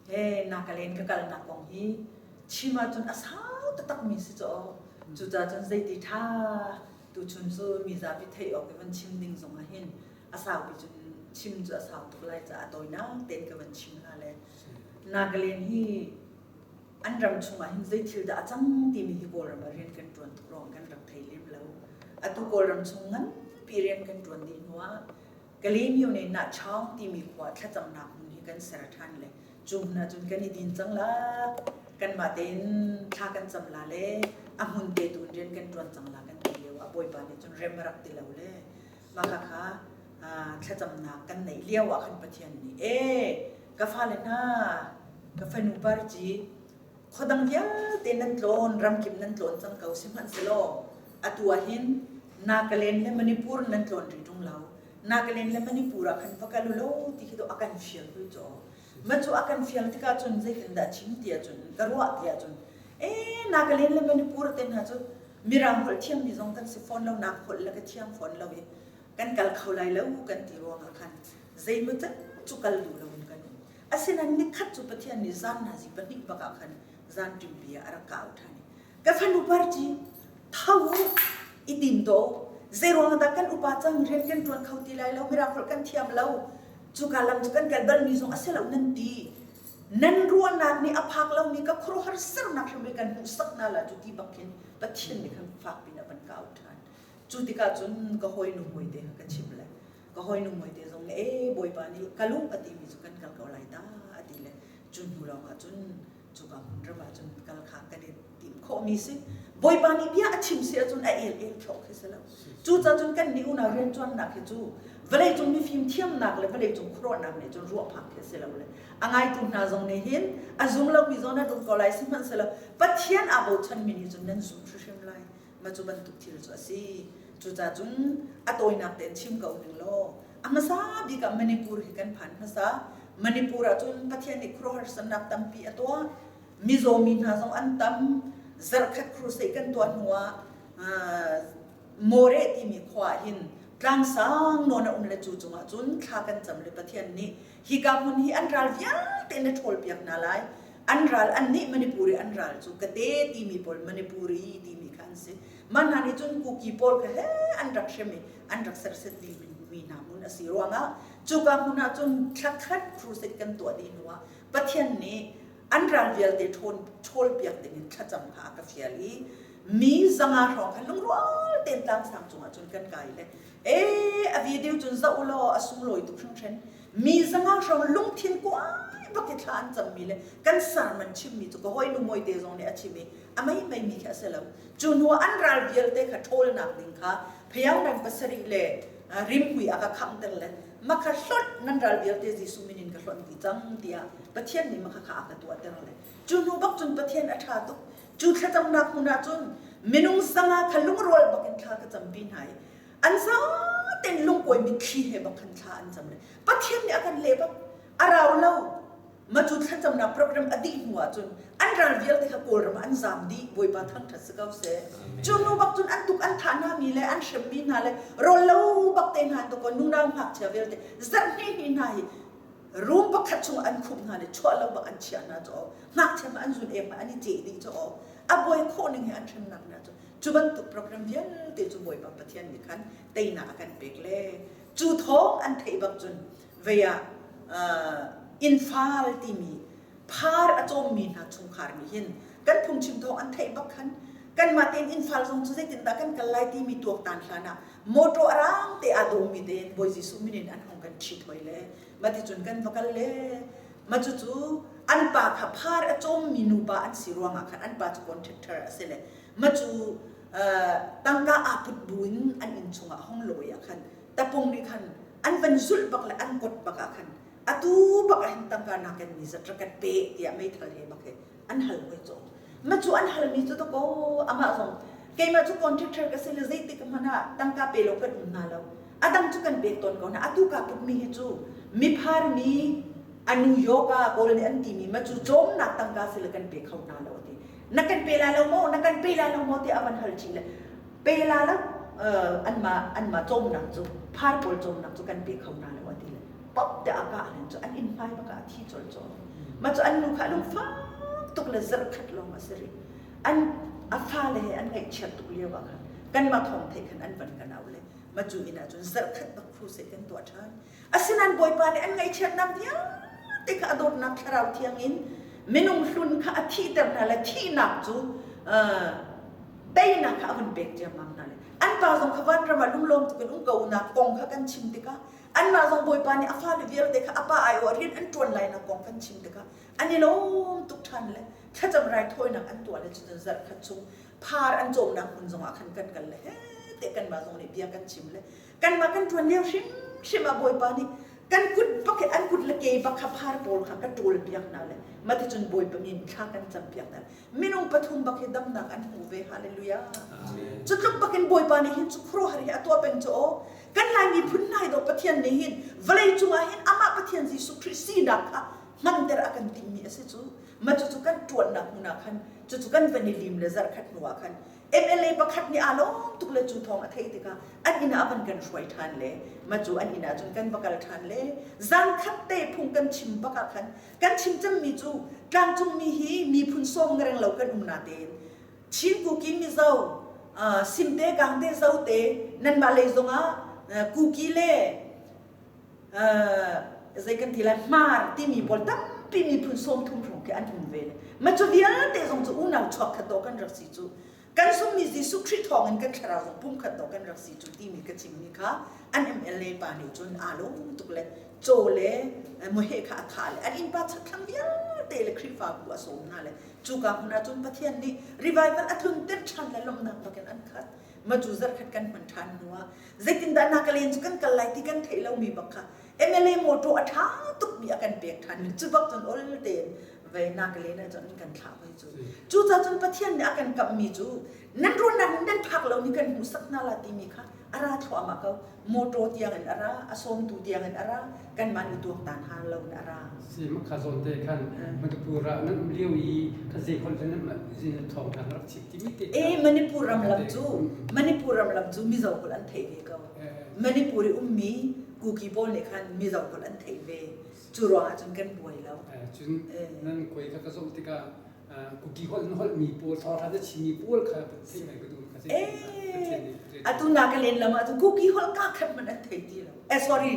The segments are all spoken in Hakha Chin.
He Nagaland ka kalnak kong hi chim ahcun a sau taktakmi si caw. Cucaah cun zeiti ṭha tuchun cu mizapi theih awk i van chim ding zong ah hin a saupi cun chim cu a sau tuk lai caah a tawinak tein ka van chim la le Nagaland hi an ram chungah hin zei thil dah a cang timi hi Kawlram ah rian kan ṭuan tuk ruang kan rak thei lem lo. Atu Kawlram chung nganpi rian kan ṭuan dih hnuah Kalaymyo nih Nahchaung timi khua thlacamnak hmun hi kan ser ṭhan le cu hmun ah cun kan i din cang la. Kanmah tein thla kan cam la le a hmun te tu in rian kan ṭuan cang la kan ti lio ah Bawipa nih cun rem a rak ti lo le mah khakha thlacamnak kan neih lio ah khan Pathian nih ee ka fale hna ka fanu parci khuadang vialte nan tlawn ramkip nan tlawn cang ko sihmanhsehlaw atu ah hin Nagaland le Manipur nan tlawn rih ṭung lo Nagaland le Manipur ah khan va kal u law ti khi a kan fial hoi caw ma cu a kan fial tikah cun zeitindah chim ti ahcun ka ruah ti ahcun ee Nagaland le Manipur te hna cu Mirang holh thiammi zong kan si fawn lo nak holh le ka thiam fawn lo i kan kal kho lai lo kan ti ruangah khan zeimaw can cu kal duh loin kan um asinain nikhat cu Pathian nih zan nazi pahnih bak ah khan zan ṭimpi ah a rak ka auh ṭhan i ka fanu parci tho u i tim to zeiruang dah kan upa cang rian kan ṭuan kho ti lai lo mirang holh kan thiam lo cuka lam cu kan kal balmi zong a si lo nan ti nan ruahnak nih a phak lomi ka khuaruahhar sernak hrim i kan hmuhsak hna la cu ti bak khin Pathian nih khan fak pin a van ka auh ṭhan cu tikah cun ka hawinu hawite kha ka chimh le ka hawinu hawite zong nih ee Bawipa nih ka lung a timi cu kan kal ko lai ta a ti le cu hnu lawngah cun cuka hmun ram ah cun kal kha kan i tim khawhmi si Bawipa nih bia a chim si ahcun a el el thlawh khi si lo cucaah cun kan nih unau rianṭuannak hi cu vawleicung mifim thiamnak le vawleicung khuaruahnak nih cun ruah phak khi si lo le a ngaitu hna zong nih hin a zum lomi zong nan um ko lai sihmanhsehlaw Pathian aa bochanmi nih cun nan zum hrimhrim lai mah cu bantuk thil cu a si. Cucaah cun a tawinak tein chim ko ning law a hmasa bik ah Manipur hi kan phan hmasa. Manipur ah cun Pathian nih khuaruahharsannak tampi a tuah. Mizaw mi hna zong an tam. Zarhkhat crusade kan tuah hnu ah More timi khua ah hin tlangsang nawn a um le cu cungah cun thla kan cam le Pathian nih hika hmun hi an ral vialte na ṭhawlpiak hna lai. An ral an nih Manipur i an ral cu Kate timi pawl Manipuri timi kha an si. Mah hna nih cun Kuki pawl kha he an rak hrem i an rak serset mi hna hmun a si ruangah cuka hmun ah cun thlakhat crusade kan tuah dih hnuah Pathian nih an ral vialte ṭhawn ṭhawlpiak dingin thlacam kha a ka fial i mi zanga hrawng kha lungrual tein tlangsang cungah cun kan kai le ee a video cun zoh u law a sunglawi tuk hringhran mi zanga hrawng lungthin kuai bak i thla an cammi le kan sermon chimmi cu ka hawinu mawite zong nih a chim i a mei meimi khi a si lo cu hnu an ral vialte kha ṭhawlnak ding kha phayang pasarih le rimhmui a ka khamter le makha hlonh nan ral vialte Jesuh min in ka hlonh dih cang tiah Pathian nih makha kha a ka tuahter le cu hnu bak cun Pathian a ṭha tuk cu thlacamnak hmun ah cun minung zanga kha lungrual bak in thla ka campi hna i an zaten lungkuai mitthli he bak khan thla an cam le Pathian nih a kan leh bak a rau lo ma cu thlacamnak program a dih hnu ah cun an ral vialte kha Kawlram ah an zaam dih Bawipa thangṭhat si ko seh cu nu bak cun an tuk an thah hna mi le an hrem mi hna le rawl lo bak te hna an tuk nunau ngakchia vialte zarh hnih hnih hna hi room pakhat chung an khumh hna le chuah lo bak an chiah hna cu ngakchia ma an zun ek ma an i ceh dih cu a buai khawh ning he an hremnak hna cu cu bantuk program vialte cu Bawipa Pathian nih khan teinak a kan pek le cu thawng an theih bak cun vei ah innfal timi phar a cawmmi hna chungkhar nih hin kan phungchim thawng an theih bak khan kanmah tein innfal zong cu zeitindah kan kal lai timi tuaktan hlan ah motor a rang te aa dawmmi tein Bawi Jesuh min in an hong kan ṭhit hoi le mah cun kan va kal le mah cucu an pa kha phar a cawmmi nupa an si ruangah khan an pa cu contractor a si le mah cu tangka aa put buin an inn chungah hong lawi ah khan tapung nih khan an van zulh bak le an kot bak ah khan atu bak ah hin tangka nakin mi zat rak kan pe tiah meithal he bak he an hal hoi cawk ma cu an halmi cu dakaw amah zong keimah cu contractor ka si le zeitik hmanh ah tangka pe lo kan um hna lo adang cu kan pek tawn ko hna atu ka putmi hi cu miphar mi anu yoga kawl nih an timi ma cu cawmnak tangka si le kan pe kho hna lo ti na kan pe la lo maw na kan pe la lo maw tiah a van hal chih le pe la lo anmah anmah cawmnak cu phar pawl cawmnak cu kan pe kho hna lo a ti le. Pop te a kah len cu an inn hmai bak ah a thi colh caw. Mah cu an nu kha a lungfak tuk le zarh khat lawng a si rih. An a fale he an ngaihchiat tuk lio ah khan kanmah thawng theih khan an van kan au le mah cu inn ah cun zarh khat bak crusade kan tuah ṭhan. Asinain Bawipa nih an ngaihchiatnak vialte kha a dawtnak thlarau thiang in minung hlun kha a thihter hna le thihnak cu teinak kha a hun pek ciammam hna le an pa zong kha vanram ah lunglawm tuk in um ko nak kong kha kan chim tikah anmah zong Bawipa nih a fale vialte kha a pa aiawh rian an ṭuan lainak kong kan chim tikah an i lawm tuk ṭhan le thlacam raithawinak an tuah le cucun zarh khat chung phar an cawmnak hmun zongah khan kan kal le he te kanmah zong nih bia kan chim le kanmah kan ṭuan lio hrimhrim ah Bawipa nih kan kut bak an kut le ke bak kha phar pawl kha ka ṭawl piak hna le maticun Bawipa min thla kan cam piak hna minung pathum bak hi damnak an hmu ve hallelujah cu tluk bak in Bawipa nih hin cu khuaruahhar hi a tuah peng cu aw kan Lai miphun hna hi dawh Pathian nih hin vawlei cungah hin amah Pathian Jesuh Khrih sinak kha hmanter a kan timhmi a si cu ma cucu kan ṭuannak hmun ah khan cucu kan van i lim le zarhkhat hnu ah khan MLA pakhat nih aa lawm tuk le cu thawng a theih tikah an inn ah a van kan hruai ṭhan le ma cu an inn ah cun kan va kal ṭhan le zan khat te phung kan chim bak ah khan kan chim cemmi cu tlangcungmi hi miphun sawm ngereng lo kan um natein Chin Kuki Mizo Simte Gangte Zote nanmah lei zongah Kuki le zei kan ti lai Hmar timi pawl tampi miphun 30 hrawng khi an um ve le ma cu vialte zong cu unau chuak khat dawh kan rak si cu kan zummi Jesuh Khrih thawng in kan thlarau zong pumkhat dawh kan rak si cu timi ka chimmi kha an MLA pa nih cun aa lawm tuk le caw le muheh kha a thah le an innpa chakthlang vialte le Khrihfabu a sawm hna le cuka hmun ah cun Pathian nih revival a tlunter ṭhan le lawmhnak bakin an khat ma cu zarkhat kan hman ṭhan hnu ah zeitindah Nagaland cu kan kal lai ti kan theih lomi bak kha MLA motor a ṭha tukmi a kan pek ṭhan cu bak cun ol tein vei Nagaland ah cun an kan thlah hoi cu cucaah cun Pathian nih a kan kamhmi cu nan ruahnak nan phak lomi kan hmuhsak hna la timi kha a ra thluahmah ko motor tiang in a ra a sawmtu tiang in a ra kanmah nih tuaktan har lo in a ra si makha zawn te khan Manipur ah nan um lio i kha zei hol nan zin thawng hna rak chim timi te e Manipur ram lam cu Manipur ram lam cu Mizo holh an theih ve ko Manipur i ummi Kuki pawl nih khan Mizo holh an theih ve cu ruangah cun kan buai lo cun nan koi kha ka zoh tikah Kuki holh na holhmi pawl thawngṭha na chimmi pawl kha theih ngai ka duh kha atu Nagaland lam ah cun Kuki holh ka khat hmanh an thei ti lo eh sorry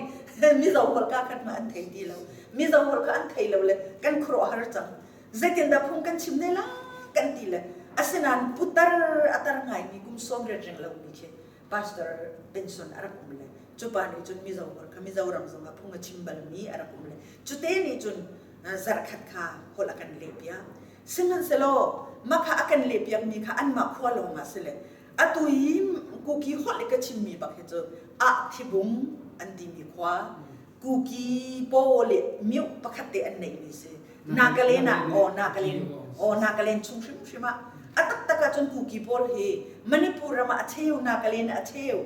Mizo holh ka khat hmanh an thei ti lo Mizo holh kha an thei lo le kan khuaruahhar cang zeitindah phung kan chim ne la kan ti le asinain putar a tar ngaimi kum 80 reng lomi khi pastor pension a rak um le cu pa nih cun Mizo holh kha Mizoram zong ah phung a chim balmi a rak um le cute nih cun zarhkhat kha holh a kan lehpiak. Sihmanhsehlaw mah kha a kan lehpiakmi kha anmah khua lawng ah si le atu i Kuki holh i ka chimmi bak hi cu ah thibung an timi khua Kuki paw le miuh pakhat te an neihmi si. Nagaland ah aw Nagaland aw Nagaland chung hrimhrim ah a taktak ahcun Kuki pawl hi Manipur ram ah a cheu Nagaland ah a cheu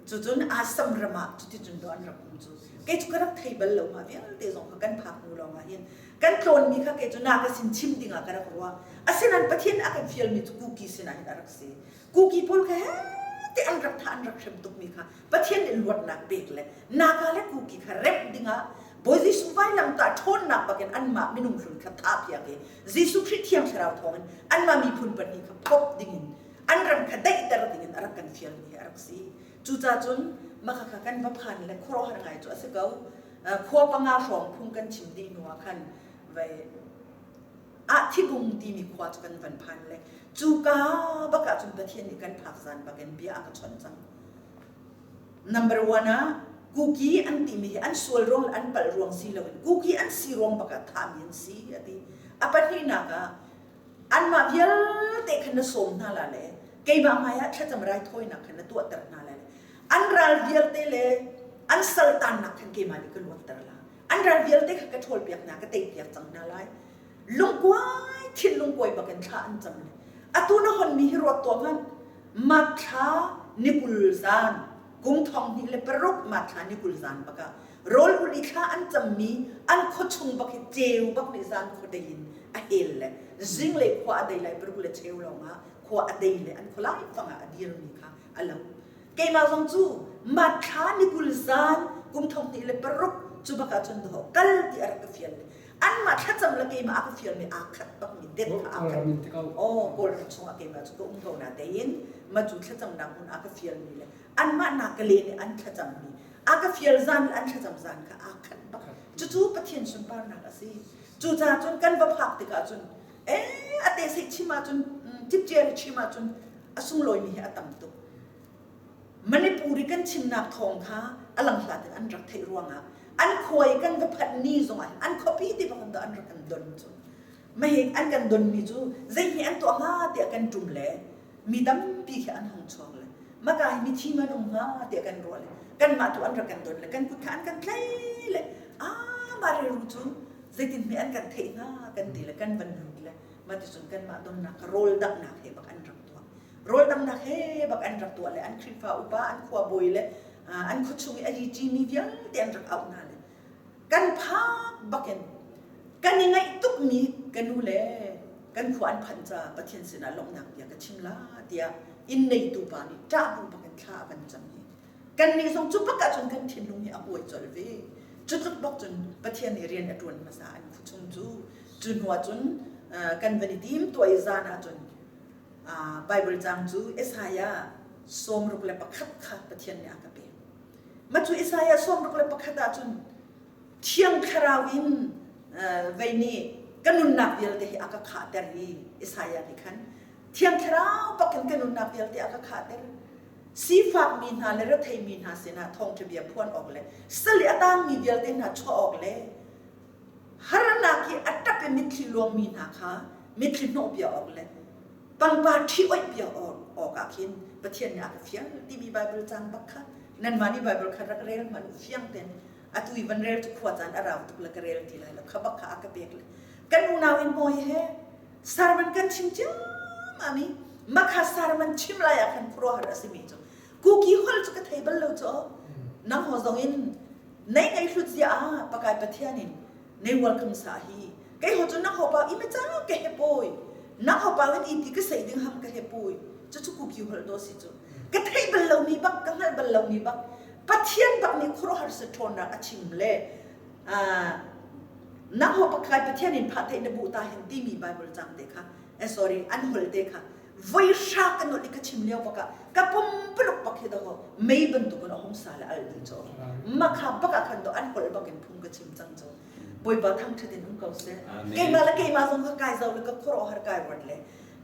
Cucun Assam ram ah cuticun dawh an rak um cu. Kei cu ka rak thei bal lo mah vialte zong kha kan phak hnu lawng ah hin kan tlawnmi kha kei cu na ka sin chim ding ah ka rak ruah. Asinain Pathian a kan fialmi cu Kuki sinah hin a rak si. Kuki pawl kha he te an rak thah an rak hrem tukmi kha Pathian nih luatnak pek le Naga le Kuki kha remh dingah Bawi Jesuh vailamtah ṭhawnnak bakin anmah minung hlun kha thahpiak i Jesuh Khrih Thiang Thlarau thawngin anmah miphun pahnih kha phawk dingin an ram kha daihter dingin a rak kan fialmi hi a rak si. Cucaah cun maka kha kan va phan le khuaruahhar ngai cu a si ko. Khua panga hrawng phung kan chim dih hnu ah khan vei ah Thibung timi khua cu kan van phan le cuka bak ah cun Pathian nih kan phak zan bak in bia a ka chawnh cang. Number one ah Kuki an timi hi an sual ruang le an palh ruang si loin Kuki an si ruang bak ah thahmi an si a ti. A pahnihnak ah Anmah vialte khan na sawm hna la le keimah hmaiah thlacam raithawinak khan na tuahter hna lai le an ral vialte le an saltannak khan keimah nih ka luatter la. An ral vialte kha ka ṭhawlpiak hna, ka teipiak cang hna lai. Lungkuai, thinlungkuai bakin thla an cam le atu na honmi hi ruat tuah hmanh. Matthla ni 20 zan, kum 2006 Matthla ni 20 zan bakah rawl ulh i thla an cammi an khuachung bak hi ceu bak nih zan khuadei in a hel le zinglei khua a dei lai paruk le cheu lawngah khua a dei le an khualai fang ah a dirmi kha a lo. Keimah zong cu matthla ni 20 zan kum 2006. Cu bak ah cun dawh kal ti a rak ka fial le anmah thlacam le keimah a ka fialmi aa khat bakmi det kha aa khat. Aw Kawlram chungah keimah cu ka um ko na tein ma cu thlacamnak hmun a ka fialmi le anmah na ka len i an thlacammi a ka fial zan le an thlacam zan kha aa khat bak. Cucu Pathian sunparnak a si. Cucaah cun kan va phak tikah cun eh a te sei chim ahcun tipciar i chim ahcun a sunglawimi hi a tam tuk. Manipur i kan chimnak thawng kha a langhlat in an rak theih ruangah an khua i kan va phanh ni zongah hin an khuapi te bak in an rak kan don cu. Mahhi an kan donmi cu zei hi an tuah hnga tiah kan ṭum le mi tampi khi an hung chuak le maka hi mithi man um hnga tiah kan ruah le kanmah tu an rak kan don le kan kut kha an kan tlai le ah mah rilru cu zeitin hme an kan theih hnga kan ti le kan van lut le mah ticun kanmah donnak kha rawl danghnak he bak an rak tuah. Rawl danghnak he bak an rak tuah le an Khrihfa upa an khuabawi le an khuachung i a mi vialte an rak auh hna le kan phak bakin kan i ngaih tukmi ka nu le kan khua an phanh caah Pathian sinah lawmhnak bia ka chim la tiah inn neitu pa nih ṭah bu bakin thla a van cam i kannih zong cu bak ahcun kan thinlung hi a kuai colh ve. Cu tluk bak cun Pathian nih rian a ṭuan hmasa an khuachung cu cu hnu ahcun kan van i tim tuah i zan ahcun Bible caang cu Isaiah 61 kha Pathian nih a ka pek. Mah cu Isaiah 61 ahcun Thiang Thlarau in vei nih ka nunnak vialte hi a ka khahter i Isaiah nih khan Thiang Thlarau bakin ka nunnak vialte a ka khahter. Sifakmi hna le retheimi hna sinah thawngṭha bia phuan awk le sal i a tangmi vialte hna chuah awk le harnak i a ṭap i mitthli luangmi hna kha mitthli hnawhpiak awk le pangpar ṭhi oih piak awkah khin Pathian nih a ka fial timi Baibal caang bak kha nanmah nih Baibal kha rak rel hmanh u fiang tein atu i van rel cu khua caan a rau tuk le ka rel ti lai lo kha bak kha a ka pek le kan unau in hawi he sermon kan chim ciammam i makha sermon chim lai ah khan khuaruahhar a simi cu kuki holh cu ka thei bal lo cu nang ho zong in nei ngei hlut zia ah pakai Pathian in nei welcome sa hi kei ho cu nak ho pa i ma cha ka he poi nak ho pa in i ti ka sei ding ham ka he poi cu cu kuki holh do si cu ka thei bal lo mi bak ka hngal bal lo mi bak Pathian bak nih khuaruahhar sa ṭhawnnak a chim le nang ho pakai Pathian in phah theih na bu ta hin timi Bible cang te kha eh sorry an hol te kha voi hra ka nolh i ka chim lio bak ah ka pumpuluk bak hi daw mei bantukin a hung sa le al dih cu makha bak ah khan do an holh bak in phung ka chim cang cu Bawipa thangṭhat in um ko seh. Keimah le keimah zong ka kai zo le ka khuaruahhar kai ruat le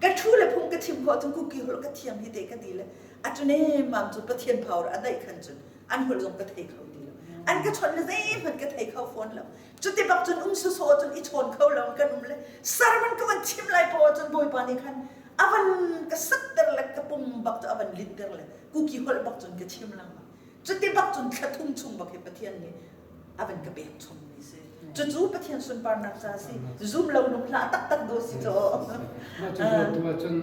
ka ṭhu le phung ka chim khawh cun kuki holh ka thiam hi te ka ti le a cune mam cu Pathian power a daih khan cun an holh zong ka thei kho ti lo. An ka chawnh le zeihmanh ka thei kho fawn lo. Cuti bak cun um sawsawh cun i chawn kho lo kan um le sermon ka van chim lai poah cun Bawipa nih khan a van ka satter le ka pum bak cu a van litter le kuki holh bak cun ka chim lengmang. Cuti bak cun thla thum chung bak hi Pathian nih a van ka pek chommi si. Cucu Pathian sunparnak ca si. Zum lo nung hlah taktak do si caw. Mah cu tu ahcun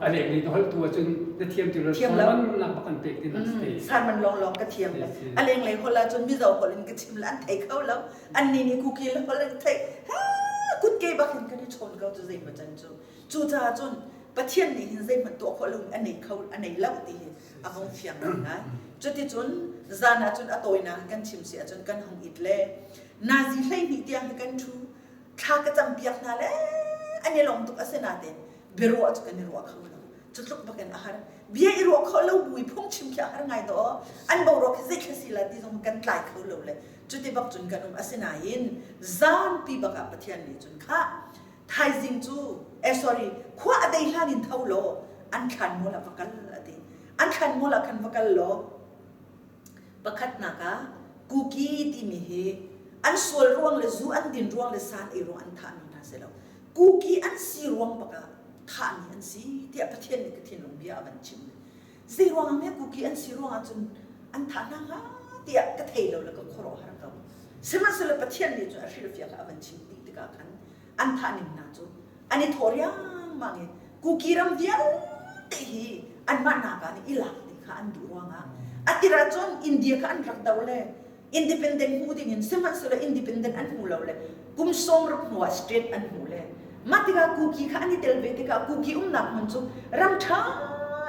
a leng i holh tu ahcun na thiam ti lo sermon nak bak an pek ti nak si. Sermon long long ka thiam le a leng lei holh ahcun Mizo holh in ka chim le an thei kho lo. An ni nih kukil holh an thei. Ha kut ke bak in kan i chawn ko cu zei ma can cu. Cucaah cun Pathian nih hin zeihmanh tuah khawh lo in a nei kho a nei lo ti hi a hung fiang ngai. Cuticun zan ah cun a tawinak kan chim si ahcun kan hung it le nazi 12 tiang hi kan ṭhu thla ka campiak hna le an i lawm tuk a si natein biaruah cu kan i ruah kho lo. Cu tluk bakin a har. Bia i ruah khawh lo bu i phungchim khi a har ngai dawh. An boruak hi zeithla si la ti zong kan tlai kho lo le cuti bak cun kan um. Asinain zanpi bak ah Pathian nih cun khah thaizing cu eh sorry khua a dei hlan in tho law an thlan mual ah va kal a ti an thlan mual ah khan va kal law pakhatnak ah kuki timi hi an sual ruang le zu an din ruang le san ei ruang an thahmi hna si lo kuki an si ruang bak ah thahmi an si tiah Pathian nih ka thinlung bia a van chim zei ruang ah kuki an si ruang ah cun an thah hna hnga tiah ka thei lo le ka khuaruahhar ko sihmanhsehlaw Pathian nih cun a hrilhfiak ah a van chim dih tikah khan an thah ning hna cu an i thawh riangmang i Kuki ram vialte hi anmah naga nih i lak ding kha an duh ruangah a tir ahcun India kha an rak do le independent hmu ding in sihmanhsehlaw independent an hmu lo le kum 60 hnu ah state an hmu le mah tikah Kuki kha an i tel ve tikah Kuki umnak hmun cu ram ṭha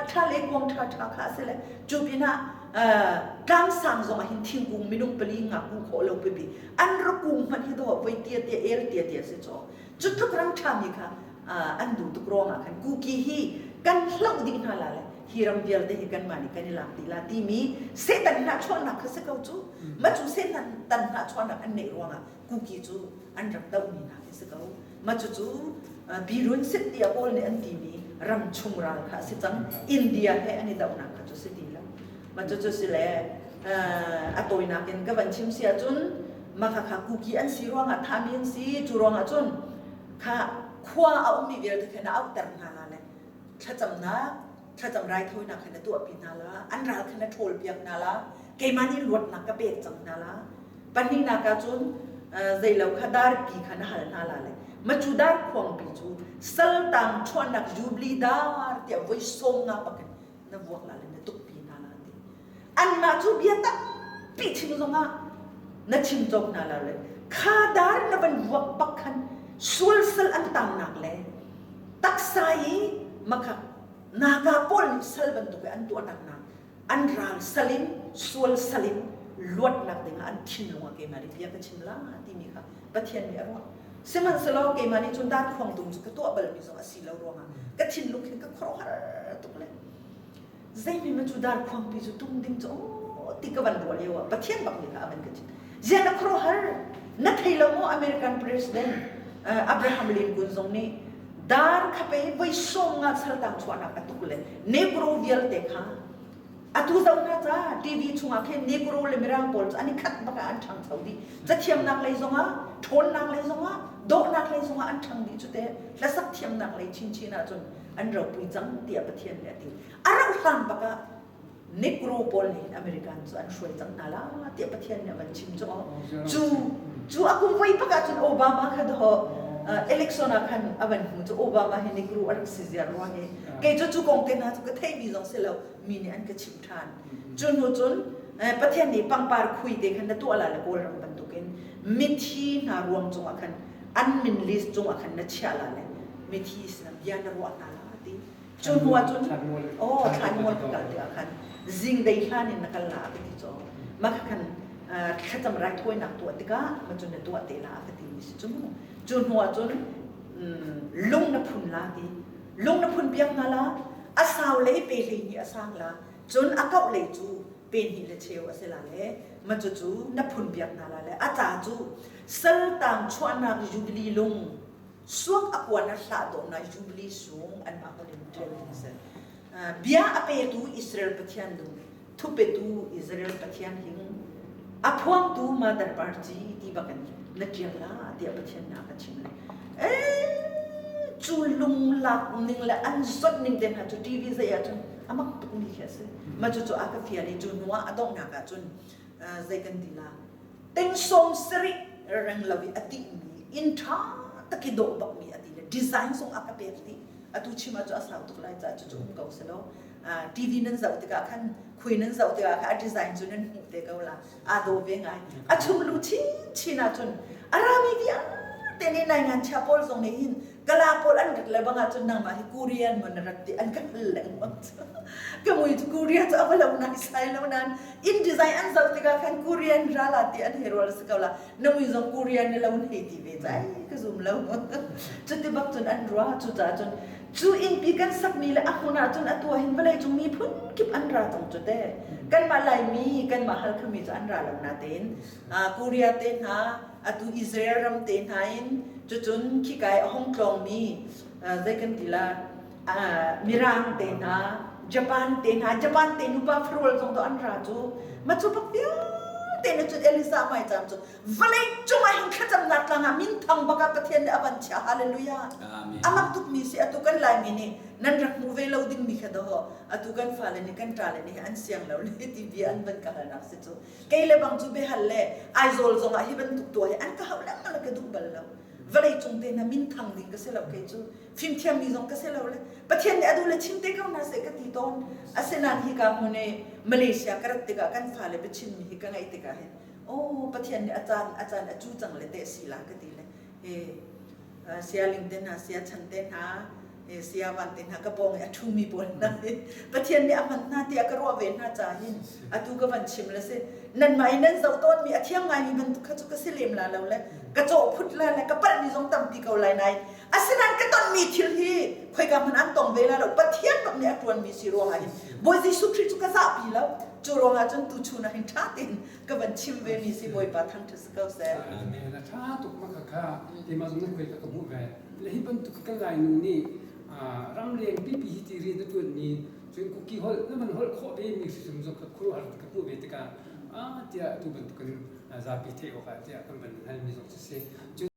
ṭha le kuang ṭha ṭha kha a si le cu pinah Tlangsang zong ah hin thingkung minung pali nga kung khawh lo pipi an ra kung hmanh hi dawh voi tia tia el tia tia si chaw. Cu tluk ram ṭhami kha an duh tuk ruangah khan Kuki hi kan hloh dih hna la le hi ram vialte hi kanmah nih kan i lak dih la timi Satan hnahchuahnak kha si ko cu. Mah cu Satan hnahchuahnak an neih ruangah Kuki cu an rak dohmi hna khi si ko. Mah cucu Birun sit tiah Kawl nih an timi ram chung ral kha a si cang. India he an i dohnak kha cu si ti lo. Mah cucu si le a tawinak in ka van chim si ahcun mah khakha Kuki an si ruangah thahmi an si. Cu ruangah cun kha khua a ummi vialte kha na auhter hna la le thlacamnak thlacam raithawinak kha na tuahpi hna la, an ral kha na ṭhawlpiak hna la, keimah nih luatnak ka pek cang hna la. Pahnihnak ah cun zeilo kha darpi kha na hal hna la le macu dar khuangpi cu saltang chuahnak jubilee dar tiah voi sawm nga bakin na vuak la le na tukpi hna la ti. Anmah cu bia tampi chim zongah na chim cawk hna la le kha dar na van vuak bak khan sual sal an tangnak le taksa i makha Naga pawl nih sal bantuk i an tuahnak hna an ral sal in sual sal in luatnak dingah an thinlung ah keimah nih bia ka chim la timi kha Pathian nih a ruah. Sihmanhsehlaw keimah nih cun dan khuangtum cu ka tuah balmi zong a si lo ruangah ka thinlung hin ka khuaruahhar tuk le zeimi ma cu dar khuangpi cu tum ding cu aw ti ka van ruah lio ah Pathian bak nih kha a van ka chim. Ziah na khuaruahhar? Na thei lo maw American President Abraham Lincoln zong nih Dar kha pei voi sawm nga saltang chuahnak a tuk le Negro vialte kha atu zoh hna ca TV chungah khin Negro le Mirang pawl cu an i khat bak ah an ṭhangcho dih. Cathiamnak lei zongah, ṭhawnnak lei zongah, dawhnak lei zongah an ṭhang dih cu te hlasak thiamnak lei chinchin ahcun an ropui cang tiah Pathian nih a ti. A rauh hlan bak ah Negro pawl nih hin American cu an hruai cang hna la tiah Pathian nih a van chim cu cu cu a kum voi bak ahcun Obama kha dawh election ah khan a van hmu cu Obama hi Negro a rak si ziar rua hi kei cu cu kong te hna cu ka theimi zong si lo mi nih an ka chim ṭhan cu hnu cun Pathian nih pangpar khui te khan na tuah la le Kawlram bantukin mithi hna ruang cungah khan an min list cungah khan na chiah la le mithi sinah bia na ruah hna la ti Cu hnu ah cun aw thlanmual ka kal tikah khan zingdei hlan in na kal la a ka ti caw. Mah kha khan thlacam raithawinak tuah tikah ma cun na tuah te la a ka ti mi si cu mu. Cu hnu ah cun lung na phun la ti. Lung na phun piak hna la. A sau lei pe hlei hnih a sang la. Cun a kauh lei cu pe hnih le cheu a si la le ma cu cu na phun piak hna la le a ca cu saltang chuahnak jubilee lung Suak a kuan a hlah dawhnak Jubilee sung anmah holh in ṭial ding a si. Bia a petu Israel Pathian lung, thupetu Israel Pathian hing, a phuangtu Mother Party ti bakin na ṭial la tiah Pathian nih a ka chim le cu lunglak ning le an zawt ning te hna cu TV zei ah cun a mak tukmi khi a si. Mah cucu a ka fial i cu hnu ah a donghnak ah cun zei kan ti la Ting 70 reng lo i a tihmi inn ṭha tak i dawh bakmi a ti le design zong a ka pek dih. Atu chim ah cu a sau tuk lai caah cucu um ko selaw TV nan zoh tikah khan khui nan zoh tikah khan a design cu nan hmuh te ko la. Aa daw ve ngai. A chung lu chinchin ahcun a rami vialte nih nai ngan chia pawl zong nih hin Kala pawl an rat le bang ahcun nangmah hi Korean maw na rat ti an ka hal lengmang cu. Ka mui cu Korea cu a va lo nai sai lo nain inn design an zoh tikah khan Korean ra la ti an hei rual si ko la. Na mui zong Korean na lo hei ti ve ca ai ka zum lo. Cuti bak cun an ruah cucaah cun cu innpi kan sakmi le a hmun ah cun atu ah hin vawleicung miphun kip an ra cang cu te. Kanmah Laimi, kanmah Halkhami cu an ra lo natein Korea te hna atu Israel ram te hna in cucun khikai a hong tlawngmi zei kan ti la Mirang te hna Japan te hna Japan te nupa farwal zong to an ra cu ma cu bak vialte na cun Elisa mai cam cu vawlei cung ah hin thlacamnak tlang ah minthang bak ah Pathian nih a van chia hallelujah amak tuk mi si atu kan Laimi nih nan rak hmu ve lo ding mi kha daw atu kan fale nih kan ṭale nih an siang lo le ti bia an van ka halnak si cu Kei le bang cu biahal le Aizawl zongah hi bantuk tuah hi an ka hauh lengmang le ka duh bal lo. Vawlei cung te hna minthang ding ka si lo kei cu. Fimthiammi zong ka si lo le Pathian nih a duh le chim te ko hna seh ka ti tawn. Asinain hika hmun i Malaysia ka rat tikah kan fale biachimmi hi ka ngaih tikah hin oh Pathian nih a caan a caan a cu cang le teh si la ka ti le he sialing te hna sia chan te hna. Saya Van te hna ka pawng i a ṭhumi pawl hna hi Pathian nih a hman hna tiah ka ruah ve hna ca hin atu ka van chim le si nanmah i nan zoh tawnmi a thiam ngaimi bantuk kha cu ka si lem la lo le ka cawh phut la le ka palhmi zong tampi ko lai nain asinain ka tonmi thil hi khoika hmanh an tong ve la lo. Pathian bak nih a ṭuanmi si ruangah hin Bawi Jesuh Khrih cu ka zahpi lo. Cu ruangah cun tuchun ah hin ṭha tein ka van chim ve mi si. Bawipa thangṭhat si ko seh. Amen. A ṭha tuk ma kha keimah zong nan khuai ka ka hmuh ve. Le hi bantuk kan Lainu nih ramleng pipi hi ti rian a ṭuanmi cun kuki holh na van holh khawh ve mi hrim zong kha khuaruahhar ka hmuh ve tikah ah tiah tu bantukin zapi theih awkah tiah kan van halmi zong si.